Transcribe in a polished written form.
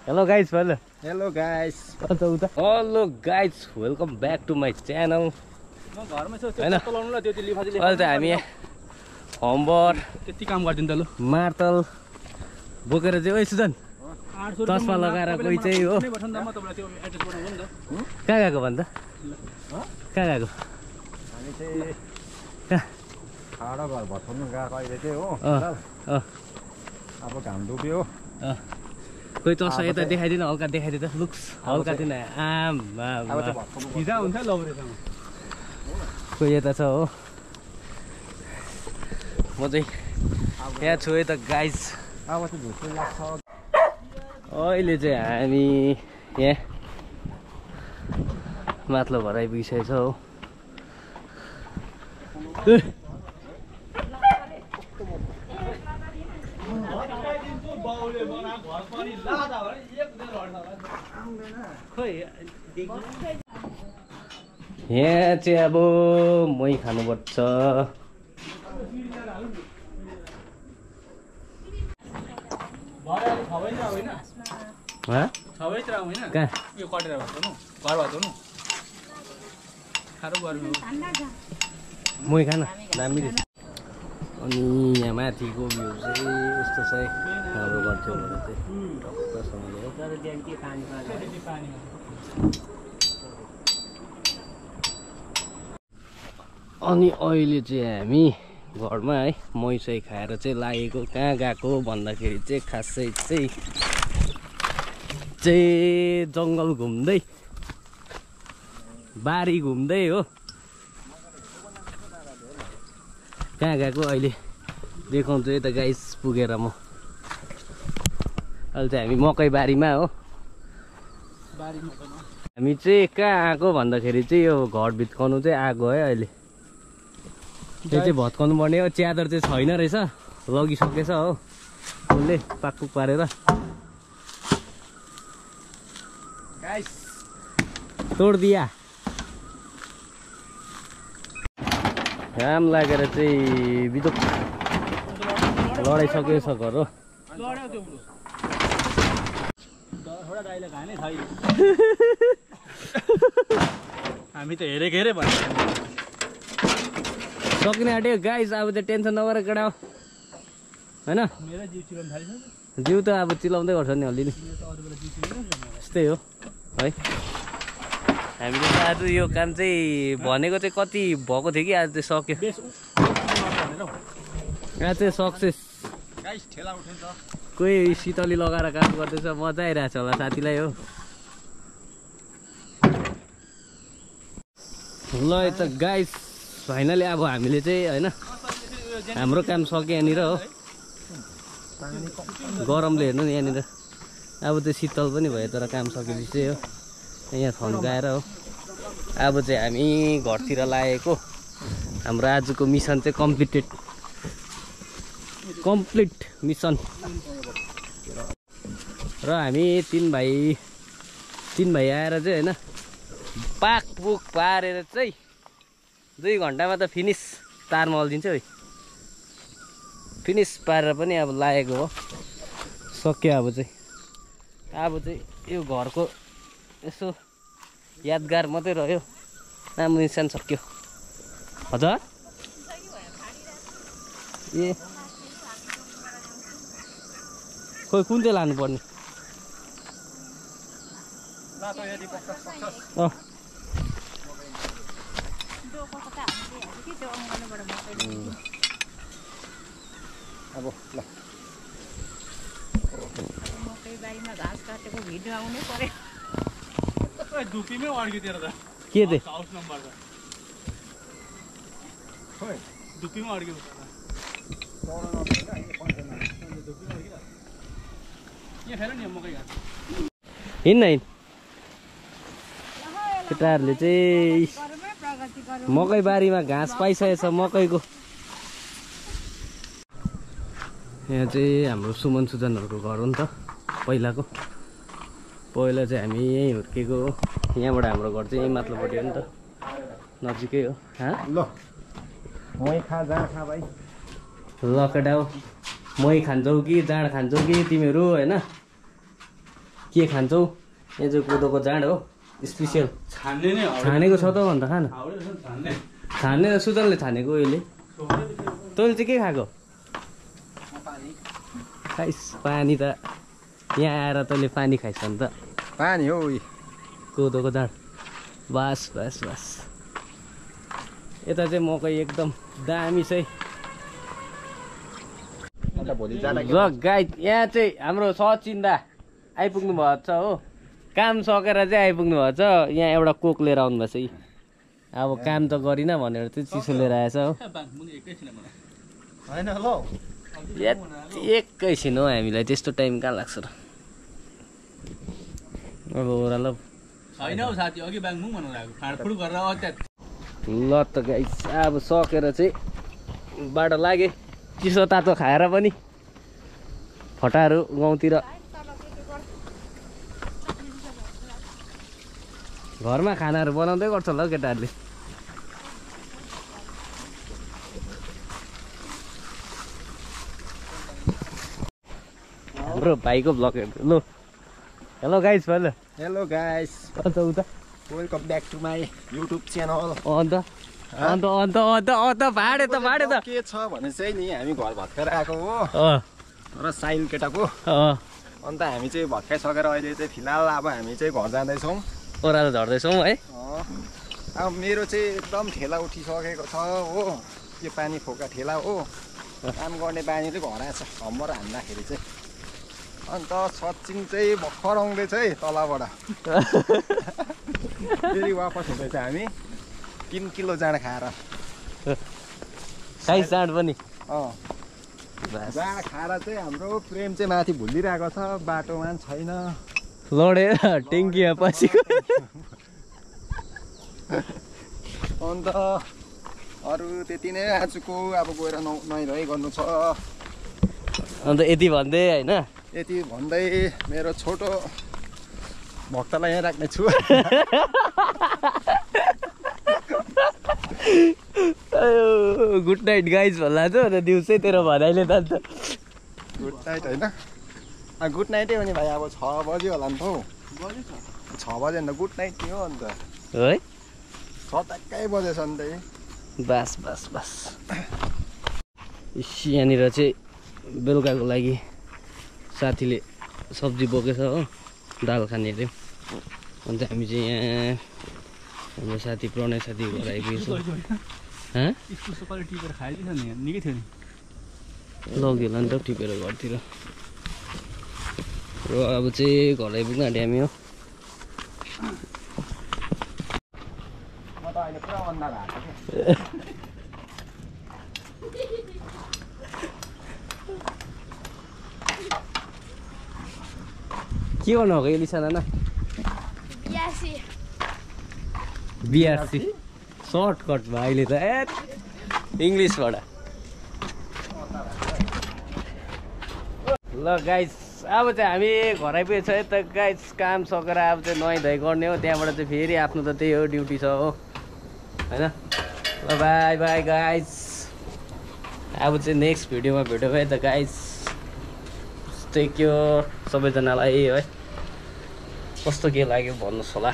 Hello guys, hello. Hello guys. Hello guys, welcome back to my channel. म घरमै छु त्यो चत्ता लाउनु ल त्यो लिफाजी अहिले त हामी होमवर्क त्यति काम गर्दिन त लु मार्तल बोकेर चाहिँ ओइ सुजन 800 चस्मा लगाएर कोही चाहिँ हो कुनै बटन दमा तपाईलाई त्यो एड्रेस बनाउनु नि त कहाँ गएको भन्छ कहाँ गएको हामी चाहिँ खाडा घर भत्काउनु गएको अहिले चाहिँ हो अब घाम डुब्यो कोही चस्मा यता देखाइदिन हल्का देखाइदिए त लुक्स हल्का दिन आम हिजो हुन्छ लौरेसँग कोही यता छ हो म चाहिँ यहाँ छु है त गाइज अब चाहिँ झुसो लाग्छ अहिले चाहिँ हामी यहाँ माथिल्लो घर आइपुगिसकेको छ हो यहाँ चाहिँ अब मै खानुपर्छ कहाँ यो कटेर भत्काउनु घर भत्काउनु खारो गर्नु मै खान दामी रहेछ अनि यहाँ माथिको भ्यू चाहिँ यस्तो छ है हाम्रो घर छेउबाट चाहिँ अनि अहिले चाहिँ हामी घरमा है मैसै खाएर चाहिँ लागेको कहाँ गएको भन्दाखेरि चाहिँ खासै चाहिँ जङ्गल घुम्दै बारी घुम्दै हो कहाँ गएको अहिले देखाउँछु है त गाइस पुगेर म अहिले चाहिँ हामी मकै बारीमा हो हामी चाहिँ कहाँ आएको भन्दाखेरि चाहिँ यो घर भित्काउनु चाहिँ आएको है अहिले त्यो चाहिँ भत्काउनु पर्ने हो च्यादर चाहिँ छैन रहेछ लगिसकेछ हो उसले पाकपुक पारेर तोडिदिया घाम लागेर चाहिँ बिदुक लडाइसकेको छ घर हो हामी त हेरेको हेरे भन्छ सकिने आँट्यो गाइस अब चाहिँ टेन्सन नगरेर केटा हो होइन मेरो जिउ चिलाउनु थालिसक्यो जिउ त अब चिलाउँदै गर्छ नि अलि नै यस्तै हो है हामीले त आज यो काम चाहिँ भनेको चाहिँ कति भएको थियो कि आज चाहिँ सक्यो आज चाहिँ सक्सेस कोही शीतली लगाएर काम गर्दैछ मजा आइरहेको छ होला साथीलाई हो ल त गाइस फाइनली अब हामीले चाहिँ होइन हाम्रो काम सक्यो यहाँनिर हो गरमले हेर्नु नि यहाँनिर अब चाहिँ शीतल पनि भयो तर काम सकेपछि चाहिँ हो यहाँ थन्काएर हो अब चाहिँ हामी घरतिर लागेको हाम्रो आजको मिसन चाहिँ कम्प्लिट मिसन र हामी तीन भाइ आएर चाहिँ होइन पाकपुक पारेर चाहिँ 2 घन्टामा त फिनिस तारमा अल्दिन्छ है फिनिस पारेर पनि अब लागेको हो सक्यो अब चाहिँ यो घरको यसो यादगार मात्रै रह्यो नाम निशान सक्यो हजुर ए खोइ कुन चाहिँ लानुपर्ने अब ल मकै बारीमा घाँस काटेको भिडियो आउनै पर्यो धुपीमै अड्क्यो तेरो त के चाहिँ हाउस नम्बर त खोइ धुपीमा अड्क्यो यहाँ फेर नि मकै घाँस हिँड्न केटाहरूले चाहिँ मकै बारीमा घाँस पाइसकेको छ मकैको यहाँ चाहिँ हाम्रो सुमन सुजनहरूको घर हो नि त पहिला चाहिँ हामी यहीँ हुर्केको हो यहाँबाट हाम्रो घर चाहिँ यहीँ माथिल्लोपट्टि हो नि त नजिकै हो ल मै खा जहाँ खा भाइ ल केटा हो मै खान्छौ कि जाँड खान्छौ कि तिमीहरू होइन के खान्छौ? यहाँ चाहिँ कोदोको जाँड हो स्पेसियल। छान्ने नै हो। छानेको छ त भन्दा खान। हाउडे छ छान्ने। छाने त सुजनले छानेको अहिले। तैँले चाहिँ के खाएको? खाइस् पानी त यहाँ आएर तैँले पानी खाइस् भने त पानी हो कोदोको जाँड। बास बास बास। यता चाहिँ मकै एकदम दामी चाहिँ। अन्त भोलि जाँदा ल गाइड यहाँ चाहिँ हाम्रो सचिन दा आइपुग्नु भएको छ हो। काम सकेर चाहिँ आइपुग्नु भएको छ। यहाँ एउटा कोक लिएर आउनुभएको छ। अब काम त गरिनँ भनेर चाहिँ चिसो लिएर आएछ हो। होइन ल एकैछिन हो हामीलाई त्यस्तो टाइम कहाँ लाग्छ र। अब ओह्रालो होइन हौ साथी अघि बाङमुङ भनेर आएको फाँडफुड गरेर अत्यात। ल त गाइस अब सकेर चाहिँ बाटो लागे। चिसो तातो खाएर पनि फटाहरू गाउँतिर घरमा खानाहरू बनाउँदै गर्छ होला हौ केटाहरूले। हाम्रो भाइको ब्लगहरू ल। हेलो गाइस भाइ। हेलो गाइस अन्त उता welcome back to my YouTube channel. अन्त अन्त अन्त अन्त अन्त भाडे त भाडे त के छ भने चाहिँ नि हामी घर भत्केर आएको हो अँ र साइल केटाको। अँ अन्त हामी चाहिँ भत्काइसकेर अहिले चाहिँ फिलहाल अब हामी चाहिँ घर जाँदैछौँ। ओह्रालो झर्दैछौँ है। अब मेरो चाहिँ एकदम ठेला उठिसकेको छ हो। यो पानी फोका ठेला हो। काम गर्ने बानीले घराएछ हम्बर हान्दाखेरि चाहिँ। अन्त सचिन चाहिँ भर्खर आउँदैछ है तलबाट। फेरि वापस हुँदैछ हामी 3 किलो जाँड खाएर। खाइस जाँड पनि। जाँड खाएर चाहिँ हाम्रो प्रेम चाहिँ माथि भुलिरहेको छ बाटोमा पनि छैन। लडेर टेङ्कीमा पसेको। अन्त अरू त्यति नै आजको अब गएर नुहाइ गर्नु छ। अन्त यति भन्दै होइन यति भन्दै मेरो छोटो भक्तलाई यहाँ राख्ने छु। गुड नाइट गाइज भन्ला त दिउँसै तेरो भनाइले त। गुड नाइट होइन गुड नाइटै हो नि भाइ। अब 6 बज्यो होला नि त हौ। 6 बज्यो नि त गुड नाइट नि हो अन्त है 6 टक्कै बजेछ नि त। बास बास बास। यहाँनिर चाहिँ बेलुकाको लागि साथीले सब्जी बोकेछ हो दाल खाने अरे। अन्त हामी चाहिँ यहाँ हाम्रो साथी प्रणय साथी घर आइपुगेछौँ। इस्कुसको कहिले टिपेर खाइदिन्छ नि निकै थियो नि। लग्यो होला नि त टिपेर घरतिर। र अब चाहिँ घर आइपुग्न आँट्यो हामी हो। म त अहिले पुरा अन्डा भएको के गर्नु भएको एलिसा नाना? बिआरसी सर्टकट भयो अहिले त इङ्ग्लिसबाट। ल गाइस अब चाहिँ हामी घर आइपुगेको छ है त गाइस। काम सकेर अब चाहिँ नुहाइधुवाइ गर्ने हो। त्यहाँबाट चाहिँ फेरि आफ्नो त त्यही हो ड्युटी छ हो होइन। ल बाई बाई गाइस। अब चाहिँ नेक्स्ट भिडियोमा भेटौँ है त गाइस। टेक केयर सबैजनालाई है। कस्तो के लाग्यो भन्नुहोस् होला।